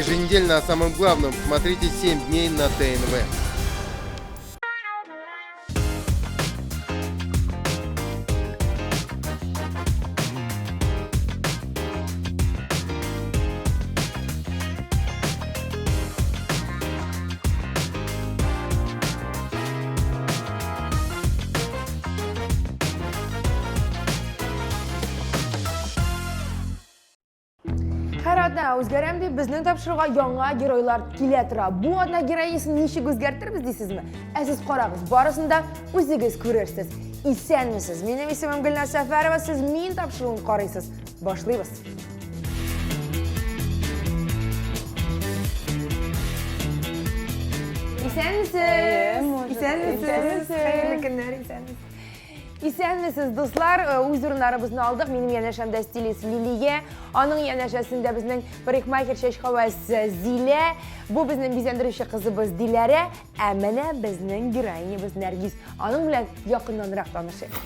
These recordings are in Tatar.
Еженедельно о самом главном смотрите 7 дней на ТНВ. Һәр атна үзгәрәм дип безнең тапшыруга яңа геройлар килә тора. Бу атна героинясын ничек үзгәртербез дисезме? Ә сез карагыз, барысын да үзегез күрерсез. Исәнмесез. Минем исемем Гөлназ Сәфәрова, сез мин тапшыруын карыйсыз. Башлыйбыз. Исәнмесез! Исәнмесез! Хәерле көннәр, исәнмесез. Исәнмесез, дуслар! Э, үз урыннарыбызны алдык. Минем янәшәмдә стилист Лилия, аның янәшәсендә безнең парикмахер чәч хәвәс Зилә, бу безнең бизәндерүче кызыбыз Диләрә, ә менә безнең героинябыз Нәргиз. Аның белән якыннанрак танышыйк.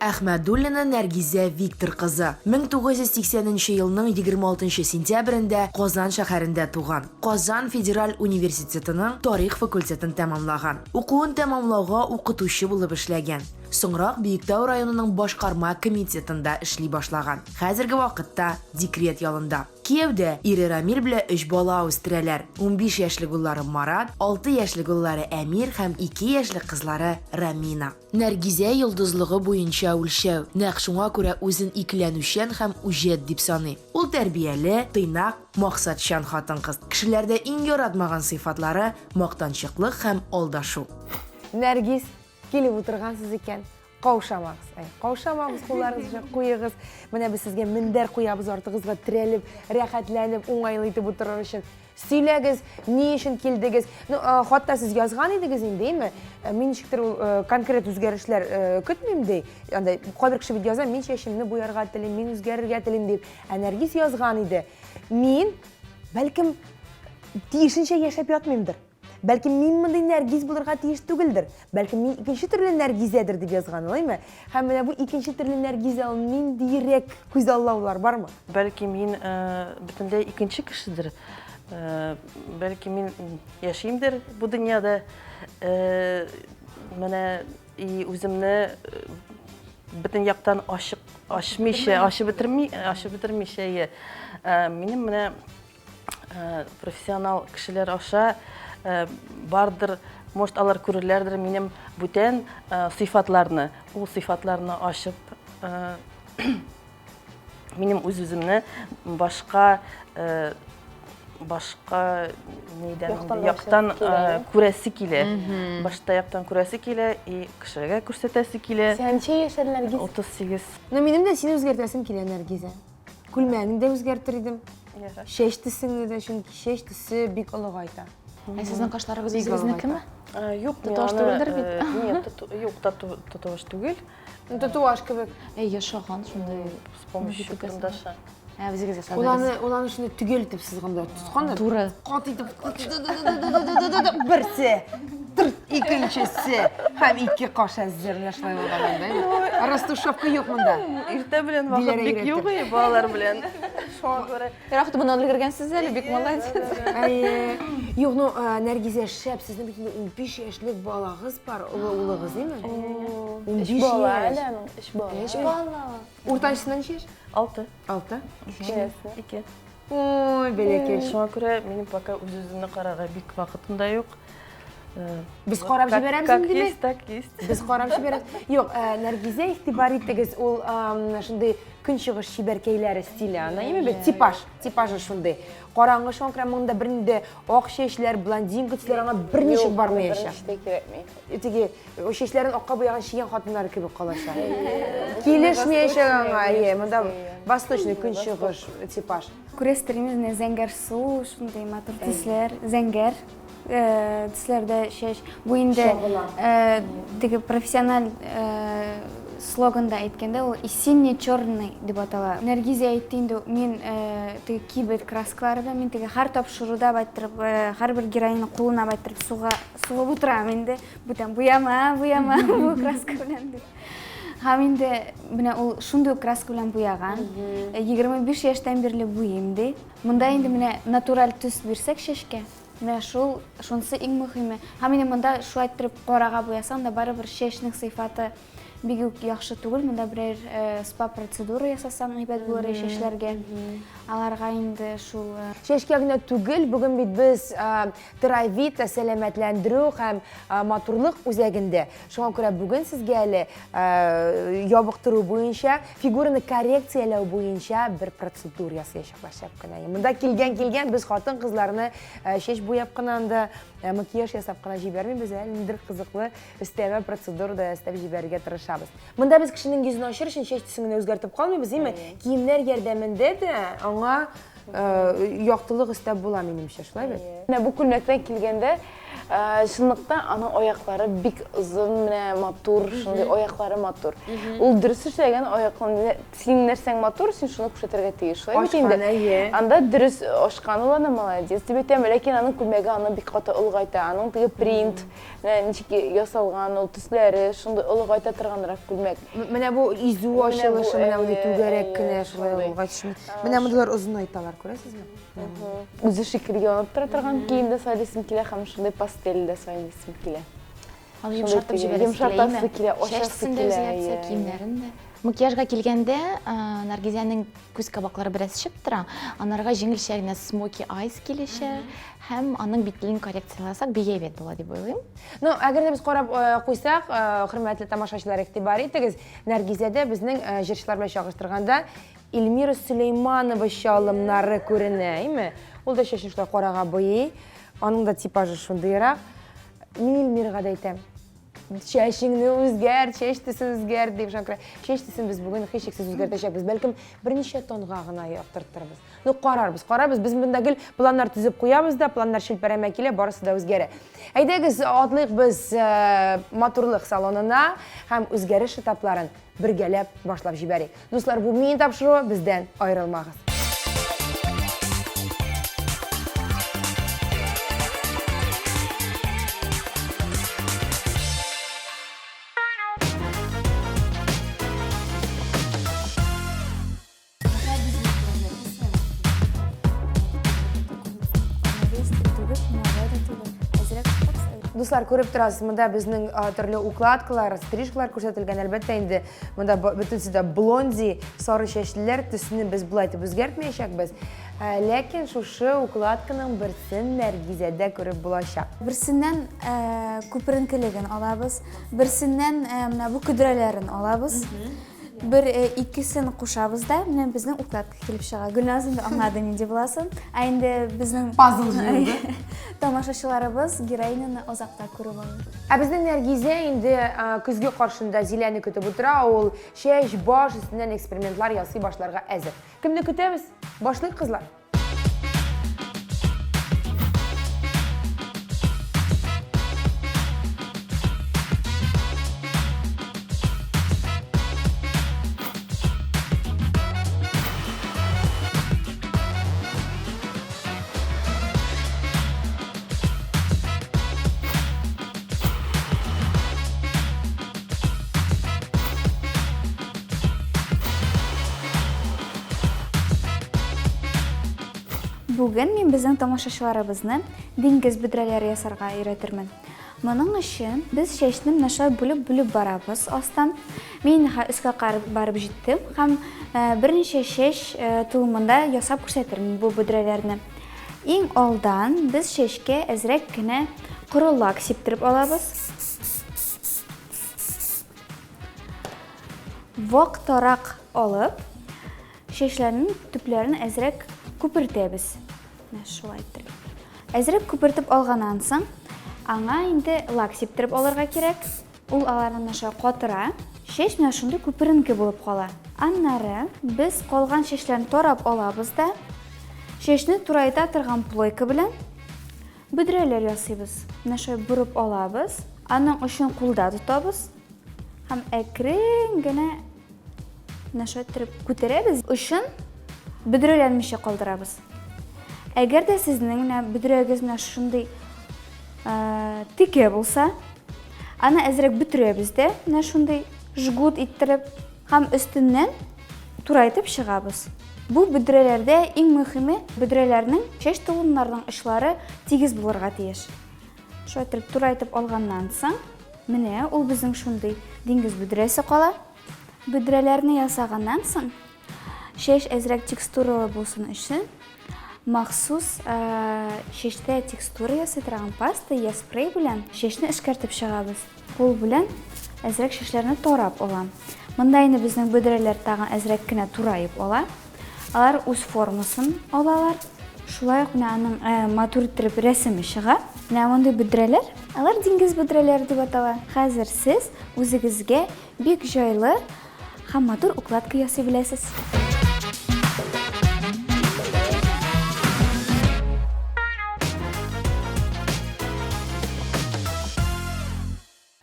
Әхмәдуллина Нәргизә Виктор кызы, 1980 нче елның 26 нчы сентябрендә Казан шәһәрендә туган. Казан федераль университетының тарих факультетын тәмамлаган. Укуын тәмамлауга укытучы булып эшләгән. Соңрак Биектау районының башкарма комитетында эшли башлаган. Хәзерге вакытта декрет ялында. Кияүдә, ире Рамил белән өч бала үстерәләр. 15 яшьлек уллары Марат, 6 яшьлек уллары Әмир һәм 2 яшьлек кызлары Рамина. Нәргизә йолдызлыгы буенча үлчәү. Нәкъ шуңа күрә үзен икеләнүчән һәм үҗәт дип саный. Ул тәрбияле, тыйнак, максатчан хатын-кыз. Кешеләрдә иң яратмаган сыйфатлары, мактанчыклык һәм алдашу. Нәргиз, килеп утыргансыз икән, каушамагыз. Әй, каушамагыз, кулларыгызны куегыз. Менә без сезгә мендәр куябыз артыгызга терәлеп, рәхәтләнеп, уңайлы итеп утырыр өчен. Сөйләгез, ни өчен килдегез? Ну, хатта сез язган идегез инде, әйме? Э, мин ничектер ул э, конкрет үзгәрешләр э, көтмим ди. Андай кайбер кеше бит яза, мин чәчемне буярга телим, мин үзгәрергә телим дип. Ә Нәргиз язган иде. Мин бәлкем тиешенчә яшәп ятмыймдыр. Бәлкем мин мондый Нәргиз булырга тиеш түгелдер. Бәлкем мин икенче төрле Нәргизәдер дип язган, алаймы? Һәм менә бу икенче төрле Нәргизә ул ниндиерәк күзаллаулар бармы? Бәлки мин э, бөтенләй икенче кешедер. Э, бәлки мин яшимдер бу дөньяда. Э, менә и үземне бөтен яктан ачык ачмыйча, ачып бетерми, ачып бетермичә. Минем менә Э, профессионал кешеләр аша э, бардыр, может, алар күрерләрдер минем бүтән э, сыйфатларны. Ул сыйфатларны ачып, минем үз-үземне башка башка нидән яктан күрәсе килә. Башта яктан күрәсе килә и кешегә күрсәтәсе килә. Син ничә яшьтә, Нәргиз? 38. Ну, минем дә сине үзгәртәсем килә, Нәргизә. Күлмәгеңне дә үзгәртер идем. Чәч төсеңне дә, чөнки чәч төсе бик олыгайта. Ә сезнең кашларыгыз үзегезнекеме? Юк, татуаж түгелдер бит? Нет, юк, татуаж түгел. Ну, татуаж кебек. Әй, яшаган шундый. С помощью карандаша. Ә, үзегез ясадыгыз. Ул аны, ул аны шундый төгәл итеп сызган да, тоткан да. Туры. Кат итеп. Берсе. Тырт, икенчесе. Һәм ике каш әзер менә шулай булган анда. әйме? Растушевка юк монда. Иртә белән вакыт Диләрә бик өйрәтер. юк и балалар белән. Шуңа күрә. Рәхмәт, моны өлгергәнсез әле, бик молодец. Әйе. Юк, ну, Нәргизә, шәп, сезнең бит инде 15 яшьлек балагыз бар, олы улыгыз, әйме? 15 бала яшь. әле аның, өч бала. Өч бала. Уртанчысына ничә яшь? Алты. Алты. Кечкенәсе. Ике. Ой, бәләкәч. Шуңа күрә минем пока үз-үземне карарга бик вакытым да юк. Э, Без карап как- җибәрәбез Как инде. есть, так есть. Без карап җибәрәбез. Юк, э, Нәргизә, игътибар итегез, ул эм, шундый көнчыгыш чибәркәйләре стиле, ана именно бит типаж, типажы шундый. Караңгы шуңа күрә монда бернинди ак чәчләр, блондинка төсләр аңа берничек бармаячак. Берничек тә кирәкми. Теге чәчләрен акка буяган чигән хатыннар кебек калачак. Килешмәячәк аңа, әйе, монда восточный көнчыгыш типаж. Күрәсездер инде, менә зәңгәр су, шундый матур төсләр, зәңгәр э, төсләрдә чәч. Бу инде э, теге профессиональ э, слоганда әйткәндә ул и синий черный дип атала. Нәргизә әйтте инде, мин теге кибет краскалары белән мин теге һәр тапшыруда байтырып, һәрбер героиняның кулына байтырып суга сугып утырам инде. Бүтән буяма, буяма бу краска белән дип. Һәм инде менә ул шундый ук краска белән буяган. 25 яшьтән бирле буйыйм ди. Монда инде менә натураль төс бирсәк чәчкә, менә шул, шунысы иң мөһиме. Һәм инде монда шулай иттереп карага буясаң да, барыбер чәчнең сыйфаты бик үк яхшы түгел. Монда берәр спа процедура ясасаң әйбәт булыр иде чәчләргә. Аларга инде шул. Чәчкә генә түгел, бүген бит без Травита сәламәтләндерү һәм матурлык үзәгендә. Шуңа күрә бүген сезгә әле ябыктыру буенча, фигураны коррекцияләү буенча бер процедура ясаячаклар шәп кенә. Монда килгән килгән без хатын-кызларны чәч буяп кына анда макияж ясап кына җибәрмибез, ә ниндидер кызыклы өстәмә процедура да өстәп җибәрергә тырышабыз. Монда без кешенең йөзен ачыр өчен чәч төсен генә үзгәртеп калмыйбыз, әйме? Киемнәр ярдәмендә дә аңа яктылык өстәп була, минемчә, шулай бит? Менә бу күлмәктән килгәндә, чынлыкта аның аяклары бик озын, менә матур, шундый аяклары матур. Ул дөрес эшләгән аяклы, синең нәрсәң матур, син шуны күрсәтергә тиеш, шулай бит инде? Ачкан, әйе. Анда дөрес ачкан ул аны, молодец дип әйтәм, ләкин аның күлмәге аны бик каты олыгайта, аның теге принт, Менә ничек ясалган ул, төсләре шундый олыгайта торганрак күлмәк. Менә бу изү ачылышы, менә мондый түгәрәк кенә шулай олыгай төшми. Менә мондыйлар озынайталар, күрәсезме? Үзе шикелле янып тора торган кием дә сайлыйсым килә һәм шундый пастель дә сайлыйсым килә. Аны йомшартып җибәрәсе килә, име? Килә, ачасы килә. Киемнәрен дә. Макияжга килгәндә, Наргизәнең күз кабаклары бераз шып тора. Анарга җиңелчә генә смоки айс килешә һәм аның битлеген коррекцияләсәк бик әйбәт була дип уйлыйм. Ну, әгәр дә без карап куйсак, хөрмәтле тамашачылар, игътибар итегез, Наргизәдә безнең җырчылар белән чагыштырганда Эльмира Сөләйманова чалымнары күренә, әйме? Ул да чәчен шулай карага буйый. Аның да типажы шундыйрак. Мин Эльмирага да әйтәм. Чәчеңне үзгәрт, чәч төсен үзгәрт, дип шуңа күрә чәч төсен без бүген һичшиксез үзгәртәчәкбез. Бәлкем, берничә тонга гына яктыртырбыз. Ну, карарбыз, карарбыз. Без монда гел планнар төзеп куябыз да, планнар челпәрәмә килә, барысы да үзгәрә. Әйдәгез, атлыйк без э, матурлык салонына һәм үзгәреш этапларын бергәләп башлап җибәрик. Дуслар, бу мини тапшыруы, бездән аерылмагыз. Дуслар, күреп торасыз, монда безнең төрле укладкалар, стрижкалар күрсәтелгән. Әлбәттә инде, Монда бөтенесе дә блонди, сары чәчлеләр, төсне без болай итеп үзгәртмәячәкбез. Ә, ләкин шушы укладканың берсен Нәргизәдә күреп булачак. Берсеннән э, күперенкелеген алабыз, берсеннән э, менә бу көдрәләрен алабыз. Бер э, икесен кушабыз да, менә безнең укладка килеп чыга. Гөлназ инде аңлады нинди буласын. Ә инде безнең пазл җыелды. Тамашачыларыбыз героиняны озакта күреп алыр. Ә безнең Нәргизә инде көзге каршында Зиләне көтеп утыра, ул чәч, баш өстеннән экспериментлар ясый башларга әзер. Кемне көтәбез? Башлыйк, кызлар! Бүген мин безнең тамашачыларыбызны диңгез бөдрәләре ясарга өйрәтермен. Моның өчен без чәчне менә шулай бүлеп-бүлеп барабыз астан. Мин өскә барып җиттем һәм берничә чәч толымында ясап күрсәтермен бу бөдрәләрне. Иң алдан без чәчкә әзрәк кенә коры лак сиптереп алабыз. Вак тарак алып, чәчләрнең төпләрен әзрәк күпертәбез. Менә шулай иттереп. Әзрәк күпертеп алганнан соң, аңа инде лак сиптереп алырга кирәк. Ул аларны менә шулай катыра. Чәч менә шундый күперенке булып кала. Аннары без калган чәчләрне тарап алабыз да, чәчне турайта торган плойка белән бөдрәләр ясыйбыз. Менә шулай борып алабыз. Аның очын кулда тотабыз һәм әкрен генә менә шулай иттереп күтәрәбез. Очын бөдрәләнмичә калдырабыз. Әгәр дә сезнең менә бөдрәгез менә шундый текә булса, аны әзрәк бөтерәбез дә, менә шундый. жгут иттереп һәм өстеннән турайтып чыгабыз. Бу бөдрәләрдә иң мөхиме бөдрәләрнең чәч толымнарының очлары тигез булырга тиеш. Шулай итеп турайтып алганнан соң, менә ул безнең шундый диңгез бөдрәсе кала. Бөдрәләрне ясаганнан соң, чәч әзрәк текстуралы булсын өчен, махсус чәчтә текстура ясый торган паста я спрей белән чәчне эшкәртеп чыгабыз. Кул белән әзрәк чәчләрне тарап алам. Монда инде безнең бөдрәләр тагын әзрәк кенә тураеп ала. Алар үз формасын алалар. Шулай ук менә аның э, матур иттереп рәсеме чыга. Менә мондый бөдрәләр, алар диңгез бөдрәләре дип атала. Хәзер сез үзегезгә бик җайлы һәм матур укладка ясый беләсез.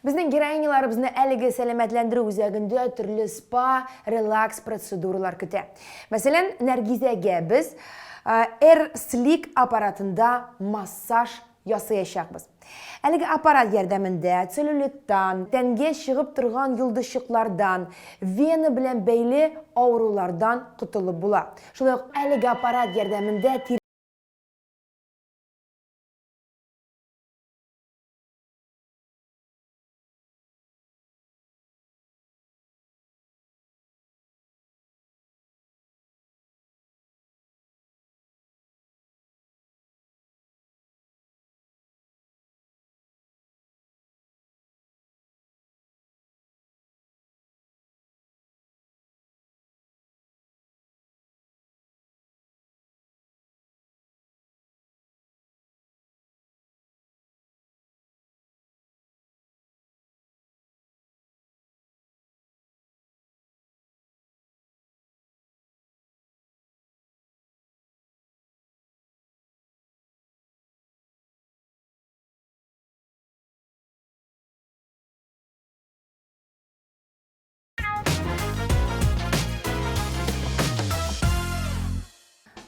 Безнең героиняларыбызны әлеге сәламәтләндерү үзәгендә төрле спа, релакс процедуралар көтә. Мәсәлән, Нәргизәгә без Air Slick аппаратында массаж ясыячакбыз. Әлеге аппарат ярдәмендә целлюлиттан, тәнгә чыгып торган йолдызчыклардан, вена белән бәйле авырулардан котылып була. Шулай ук әлеге аппарат ярдәмендә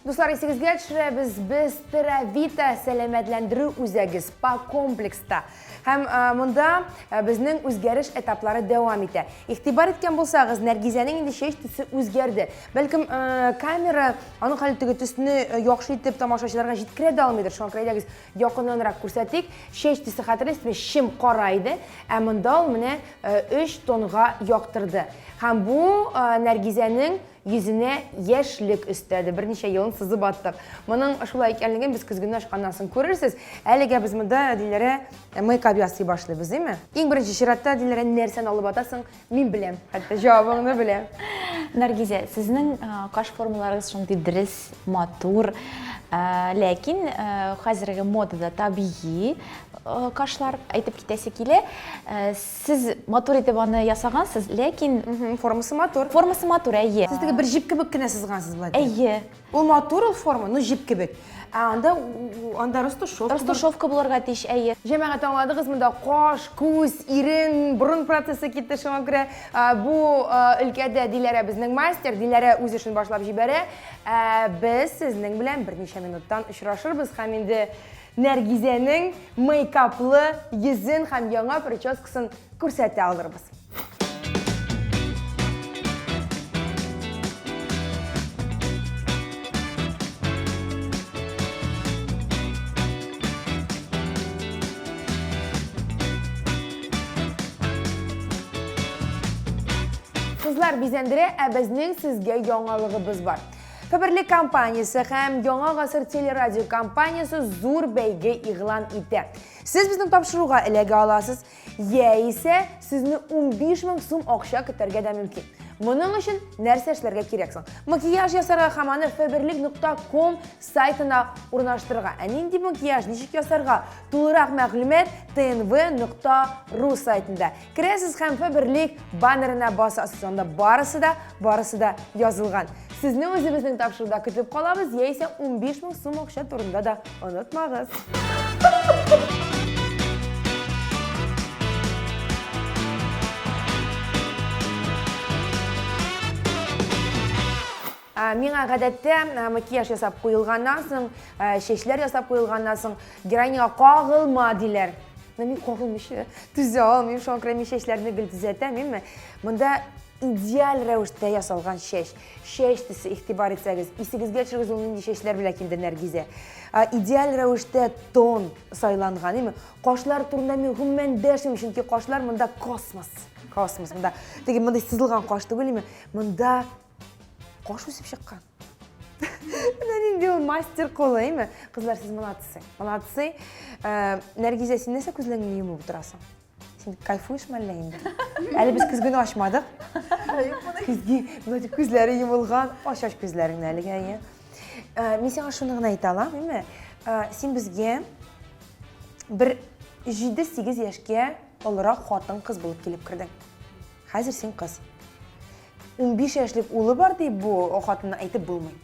Дуслар, исегезгә төшерәбез, без Теравита сәламәтләндерү үзәге спа комплекста. Һәм монда безнең үзгәреш этаплары дәвам итә. Игътибар иткән булсагыз, Нәргизәнең инде чәч төсе үзгәрде. Бәлкем, камера аның хәле теге төсне яхшы итеп тамашачыларга җиткерә дә алмыйдыр. Шуңа күрә әйдәгез, якыннанрак күрсәтик. Чәч төсе хәтерлисезме, чем кара иде, ә монда ул менә өч тонга яктырды. Һәм бу Нәргизәнең Йөзенә яшьлек өстәде, берничә елын сызып аттык. Моның шулай икәнлеген без көзгене ачканнан соң күрерсез. Әлегә без монда Диләрә мейкап ясый башлыйбыз, димме? Иң беренче чиратта Диләрә нәрсәне алып атасың, мин беләм. Хәтта җавабыңны беләм. Наргизә, сезнең каш формаларыгыз шундый дөрес, матур. Ләкин хәзерге модада табигый кашлар әйтеп китәсе килә. Сез матур итеп аны ясагансыз, ләкин формасы матур. Формасы матур, әйе. Сез теге бер җеп кебек кенә сызгансыз болай. Әйе. Ул матур ул форма, ну җеп кебек. Ә анда анда растушевка. Растушевка булырга тиеш, әйе. Җәмәгать аңладыгыз, монда каш, күз, ирен, борын процессы китте, шуңа күрә бу өлкәдә Диләрә безнең мастер, Диләрә үз эшен башлап җибәрә. Ә без сезнең белән берничә минуттан очрашырбыз һәм инде Нәргизәнең мейкаплы йөзен һәм яңа прическасын күрсәтә алырбыз. Кызлар бизәндерә, ә безнең сезгә яңалыгыбыз бар. Фаберлик компаниясе һәм Яңа гасыр телерадио компаниясе зур бәйге игълан итә. Сез безнең тапшыруга эләгә аласыз, яисә сезне 15 мең сум акча көтәргә дә мөмкин. Моның өчен нәрсә эшләргә кирәк соң? Макияж ясарга һәм аны faberlic.com сайтына урнаштырырга. Ә нинди макияж, ничек ясарга? Тулырак мәгълүмат tnv.ru сайтында. Керәсез һәм Фаберлик баннерына басасыз. Анда барысы да, барысы да язылган. Сезне үзебезнең тапшыруда көтеп калабыз, яисә 15 мең сум акча турында да онытмагыз. Миңа гадәттә макияж ясап куелганнан соң, чәчләр ясап куелганнан соң, героиняга кагылма диләр. Менә мин кагылмыйча түзә алмыйм, шуңа күрә мин чәчләрне гел төзәтәм, әйме? Монда идеаль рәвештә ясалган чәч. Чәч төсе, игътибар итсәгез, исегезгә төшерегез, ул нинди чәчләр белән килде Нәргизә. Идеаль рәвештә тон сайланган, әйме? Кашлар турында мин гомумән дәшмим, чөнки кашлар монда космос. Космос монда. Теге мондый сызылган каш түгел, әйме? Монда каш үсеп чыккан. Менә нинди ул мастер кулы, әйме? Кызлар, сез молодцы. Молодцы. Э, Нәргизә, син нәрсә күзләреңне йомып утырасың? Син кайфуешь мәллә инде? Әле без көзгене ачмадык. Көзге, менә күзләре йомылган. Ач, ач күзләреңне әлегә, әйе. Э, мин сиңа шуны гына әйтә алам, әйме? Э, син безгә бер 7-8 яшькә олырак хатын-кыз булып килеп кердең. Хәзер син кыз. 15 яшьлек улы бар дип бу хатынны әйтеп булмый.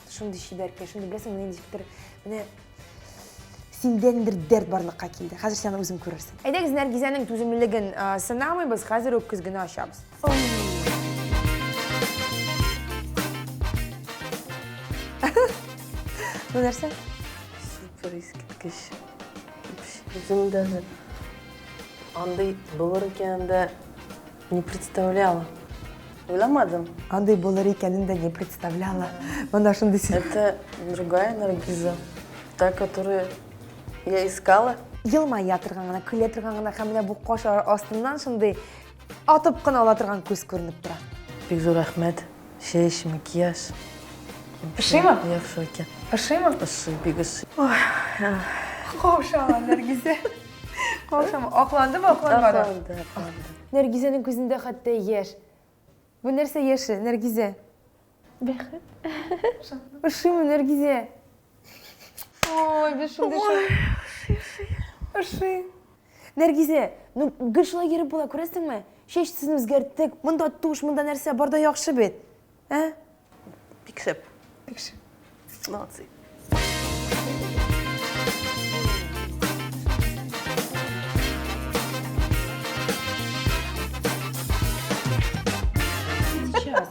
Шундый чибәркә, шундый беләсең, менә ничектер, менә синдә ниндидер дәрт барлыкка килде. Хәзер син аны үзең күрерсең. Әйдәгез, Нәргизәнең түземлелеген сынамыйбыз, хәзер үк көзгене ачабыз. Бу нәрсә? Супер искиткеч. Үзем даже андый булыр икәнен дә не представляла. Уйламадым. Андый булыр икәнен дә не представляла. Монда шундый сүз. Это другая Наргиза, та, которую я искала. Елмая торган гына, көлә торган гына һәм менә бу каш астыннан шундый атып кына ала торган күз күренеп тора. Бик зур рәхмәт. Чәч, макияж. Ошыймы? Я в шоке. Ошыймы? Ошый, бик ошый. Каушама, Наргизә. Каушама. Акландымы, акланмады? Акланды, акланды. Нәргизәнең күзендә хәтта яшь. Бу нәрсә яше, Нәргизә? Бәхет. Ошыймы, Нәргизә? Ой, без шундый шат. Ошый. Нәргизә, ну гел шулай йөреп була, күрәсеңме? Чәч төсен үзгәрттек, монда тушь, монда нәрсә, бар да яхшы бит. Ә? Бик шәп. Бик шәп. Молодцы. Сейчас.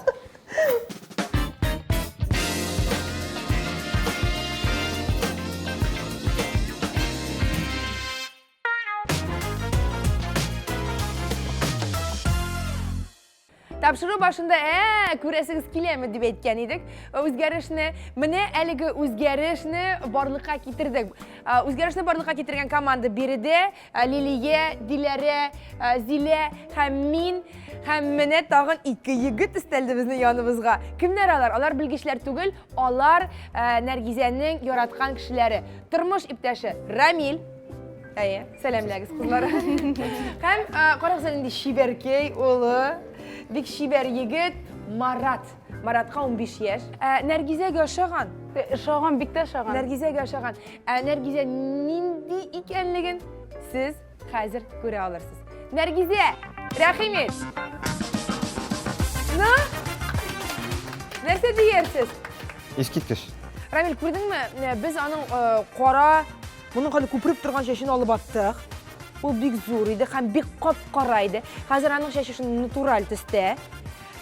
Тапшыру башында, ә, күрәсегез киләме дип әйткән идек. Үзгәрешне, менә әлеге үзгәрешне барлыкка китердек. Үзгәрешне барлыкка китергән команда биредә Лилия, Диләрә, Зилә һәм мин. Һәм менә тагын ике егет өстәлде безнең яныбызга. Кемнәр алар? Алар белгечләр түгел, алар Нәргизәнең яраткан кешеләре. Тормыш иптәше Рамил. Әйе, сәламләгез, кызлар. Һәм карагыз әле нинди чибәркәй улы, бик чибәр егет Марат. Маратка 15 яшь. Нәргизәгә ошаган. Ошаган, бик тә ошаган. Нәргизәгә ошаган. Ә Нәргизә нинди икәнлеген сез хәзер күрә алырсыз. Нәргизә, рәхим ит. Ну? Нәрсә диярсез? Искиткеч. Рамил, күрдеңме? Без аның кара Моның хәле күпереп торган чәчен алып аттык. Ул бик зур иде һәм бик кап-кара иде. Хәзер аның чәче шундый натураль төстә.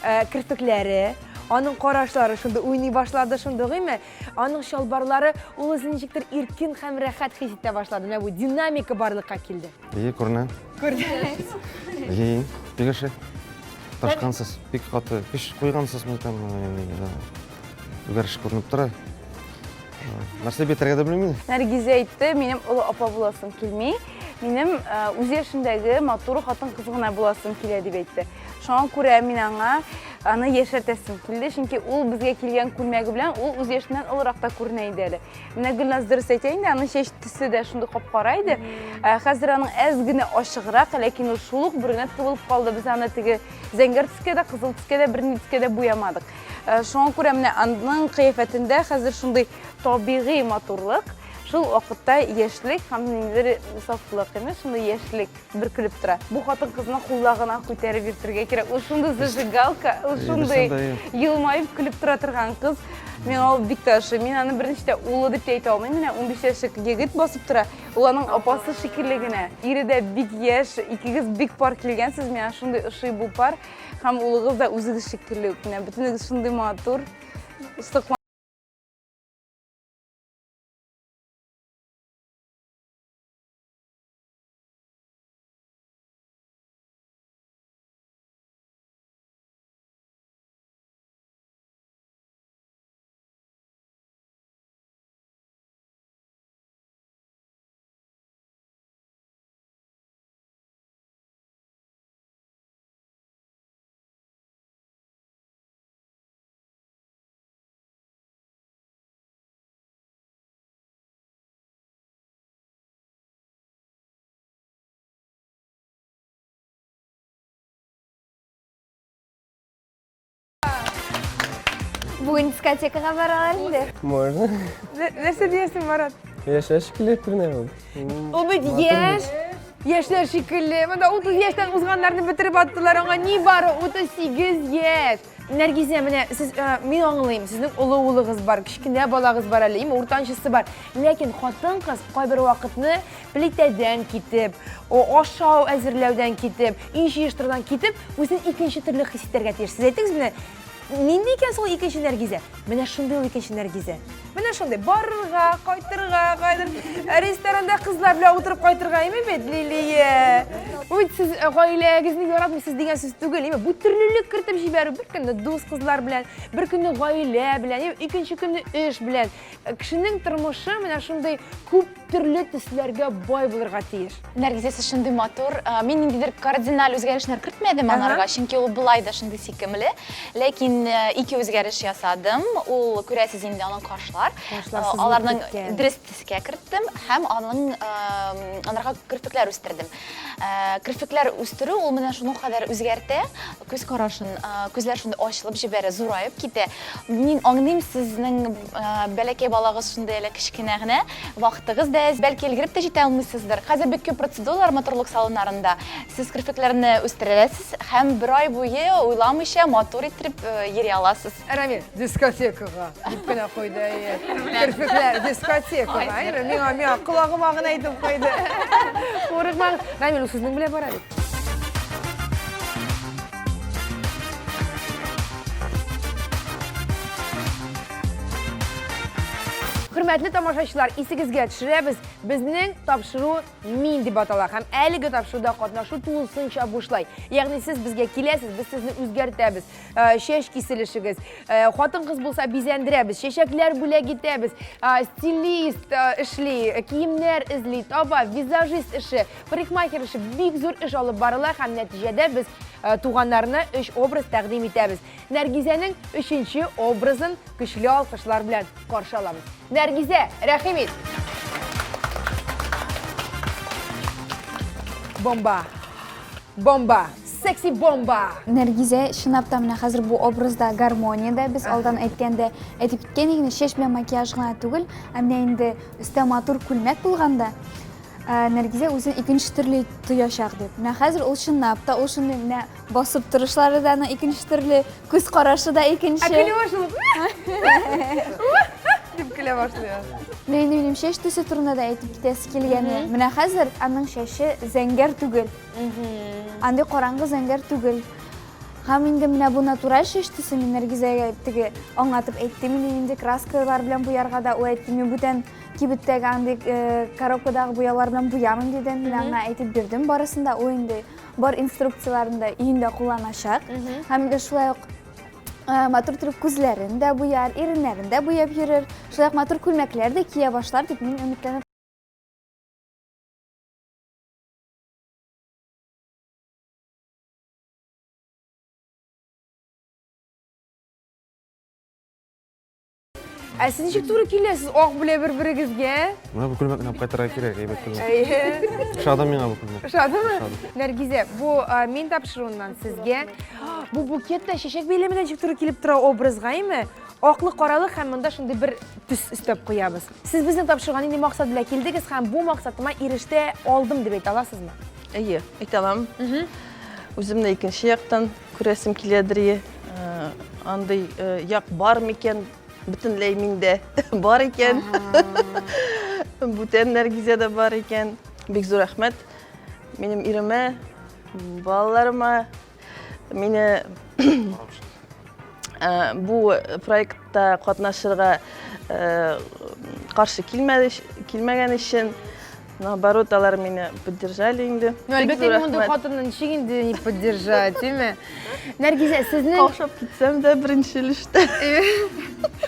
Э, керфекләре, аның карашлары шундый уйный башлады, шундый гыйме. Аның чалбарлары ул үзен ничектер иркен һәм рәхәт хис итә башлады. Менә бу динамика барлыкка килде. Ие, күренә. Күренә. Ие, бик ошый. Тырышкансыз, бик каты көч куйгансыз, мәйтәм, үзгәреш күренеп тора. Нәрсә бетергә дә белмим. Нәргизә әйтте, минем олы апа буласым килми. Минем э, үз яшендәге матур хатын-кыз гына буласым килә дип әйтте. Шуңа күрә мин аңа аны яшәртәсем килде, чөнки ул безгә килгән күлмәге белән ул үз яшеннән олырак та күренә иде әле. Менә Гөлназ дөрес әйтә инде, аның чәч төсе дә шундый кап-кара иде. Э, хәзер аның әз генә ачыграк, ләкин ул шул ук брюнетка булып калды. Без аны теге зәңгәр төскә дә, кызыл төскә дә, бернинди төскә дә буямадык. Э, шуңа күрә менә аның кыяфәтендә хәзер шундый табигый матурлык, шул вакытта яшьлек һәм ниндидер сафлык, әйме, шундый яшьлек бөркелеп тора. Бу хатын-кызны куллагына күтәреп йөртергә кирәк. Ул шундый зажигалка, ул шундый елмаеп көлеп тора торган кыз. Миңа ул бик тә ошый. Мин аны берничә дә улы дип тә әйтә алмыйм. Менә 15 яшьлек егет басып тора. Ул аның апасы шикелле генә. Ире дә бик яшь, икегез бик пар килгәнсез. Миңа шундый ошый бу пар. Һәм улыгыз да үзегез шикелле үк. Менә бөтенегез шундый матур. Сокланам. Бүген дискотекага баралар инде. Можно. Нәрсә диясең, Марат? Яшьләр шикелле күренә ул. Ул бит яшь. Яшьләр шикелле. Монда 30 яшьтән узганнарны бетереп аттылар. Аңа нибары 38 яшь. Нәргизә, менә сез, э, мин аңлыйм, сезнең олы улыгыз бар, кечкенә балагыз бар әле, име уртанчысы бар. Ләкин хатын-кыз кайбер вакытны плитәдән китеп, ашау әзерләүдән китеп, өй җыештырудан китеп, үзен икенче төрле хис итәргә тиеш. Сез әйтегез менә, нинди икән соң икенче Нәргизә? Менә шундый ул икенче Нәргизә. Менә шундый барырга, кайтырга, кайдыр ресторанда кызлар белән утырып кайтырга име бит, Лилия? Бу бит сез э, гаиләгезне яратмыйсыз дигән сүз түгел, име? Бу төрлелек кертеп җибәрү. Бер көнне дус кызлар белән, бер көнне гаилә белән, икенче көнне эш белән. Э, кешенең тормышы менә шундый күп төрле төсләргә бай булырга тиеш. Нәргизә, сез шундый матур. Э, мин ниндидер кардиналь үзгәрешләр кертмәдем анарга, чөнки ул болай да шундый сөйкемле. Ләкин э, ике үзгәреш ясадым. Ул, күрәсез инде, аның кашлар. Кашлар сызылып Аларның киткән. дөрес төскә керттем һәм аның анарга керфекләр үстердем. Керфекләр үстерү ул менә шуның кадәр үзгәртә күз карашын, күзләр шундый ачылып җибәрә, зураеп китә. Мин аңлыйм, сезнең бәләкәй балагыз шундый әле кечкенә генә, вакытыгыз да әз, бәлки өлгереп тә җитә алмыйсыздыр. Хәзер бик күп процедуралар матурлык салоннарында. Сез керфекләрне үстерәсез һәм бер ай буе уйламыйча матур иттереп йөри аласыз. Рамил, дискотекага дип кенә куйды. Әйе. Керфекләр дискотекага. Әйе, миңа, миңа колагыма гына әйтеп куйды. Курыкмагыз. Рамил, ул сезнең белән бара бит. Хөрмәтле тамашачылар, исегезгә төшерәбез, безнең тапшыру Мин дип атала һәм әлеге тапшыруда катнашу тулысынча бушлай. Ягъни сез безгә киләсез, без сезне үзгәртәбез. Э, чәч киселешегез, э, хатын-кыз булса бизәндерәбез, чәчәкләр бүләк итәбез, э, стилист эшли, киемнәр эзли, таба, визажист эше, парикмахер эше, бик зур эш алып барыла һәм нәтиҗәдә без туганнарына өч образ тәкъдим итәбез. Нәргизәнең өченче образын көчле алкышлар белән каршы алабыз. Нәргизә, рәхим ит! Бомба! Бомба! Секси бомба! Нәргизә, чынлап та менә хәзер бу образда гармониядә, без алдан әйткәндә әйтеп киткән идек, чәч белән макияж гына түгел, ә менә инде өстә матур күлмәк булганда, Нәргизә үзен икенче төрле тоячак дип. Менә хәзер ул чынлап та, ул шундый менә басып торышлары да аның икенче төрле, күз карашы да икенче. Ә көлүе шул. Дип көлә башлый. Менә инде минем чәч төсе турында да әйтеп китәсе килгәне. Менә хәзер аның чәче зәңгәр түгел. Андый караңгы зәңгәр түгел. Һәм инде менә бу натураль чәч төсе мин Нәргизәгә теге аңлатып әйттем инде нинди краскалар белән буярга да ул әйтте, мин бүтән кибеттәге андый э, коробкадагы буяулар белән буямыйм диде. Мин аңа әйтеп бирдем барысын да, ул инде бар инструкцияләрен дә өендә кулланачак. Һәм инде шулай ук э, матур итеп күзләрен дә буяр, иреннәрен дә буяп йөрер. Шулай ук матур күлмәкләр дә кия башлар дип мин өметләнеп Ә сез ничек туры киләсез ак белән бер-берегезгә? Менә бу күлмәкне алып кайтырга кирәк, әйбәт күлмәк. Әйе. Ошады миңа бу күлмәк. Ошадымы? Нәргизә, бу мин тапшыруыннан сезгә бу букет та чәчәк бәйләме дә ничек туры килеп тора образга, әйме? Аклы, каралы һәм монда шундый бер төс өстәп куябыз. Сез безнең тапшыруга нинди максат белән килдегез һәм бу максатыма ирештә алдым дип әйтә аласызмы? Әйе, әйтә алам. Үземне икенче яктан күрәсем киләдер. Э, андый э, як бар микән? Бөтенләй миндә бар икән. Бүтән Нәргизә дә бар икән. Бик зур рәхмәт минем иремә, балаларыма. Мине э, бу проектта катнашырга каршы килмәде, килмәгән өчен Наоборот, алар мине поддержали инде. Ну, әлбәттә, инде мондый хатынны ничек инде не поддержать, әйме? Нәргизә, сезнең... Каушап китсәм дә беренче өлештә.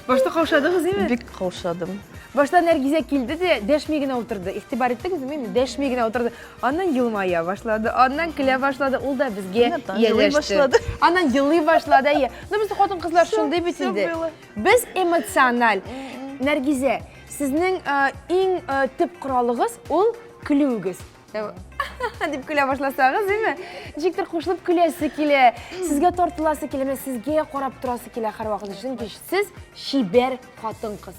Башта каушадыгыз, әйме? Бик каушадым. Башта Нәргизә килде дә, дәшми генә утырды. Игътибар иттегезме, әйме? Дәшми генә утырды. Аннан елмая башлады, аннан көлә башлады, ул да безгә ияләште. Аннан елый башлады, әйе. Ну, безнең хатын-кызлар шундый бит инде. Без эмоциональ. Нәргизә, Сезнең иң төп коралыгыз ул көлүегез. Дип көлә башласагыз, димме? Ничектер кушылып көләсе килә, сезгә тартыласы килә, менә сезгә карап торасы килә һәрвакыт. Чөнки сез чибәр хатын-кыз.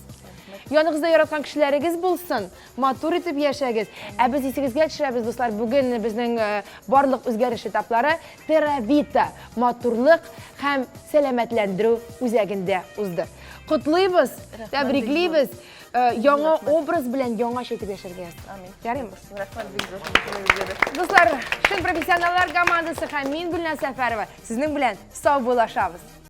Яныгызда яраткан кешеләрегез булсын, матур итеп яшәгез. Ә без исегезгә төшерәбез, дуслар, бүген безнең э, барлык үзгәреш этаплары Теравита матурлык һәм сәламәтләндерү үзәгендә узды. Котлыйбыз, тәбриклибез. Э, яңа образ белән яңача итеп яшәргә язсын. Амин. Ярыймы? Рәхмәт бик зур. Икегезгә дә. Дуслар, чын профессионаллар командасы һәм мин Гөлназ Сәфәрова сезнең белән саубуллашабыз.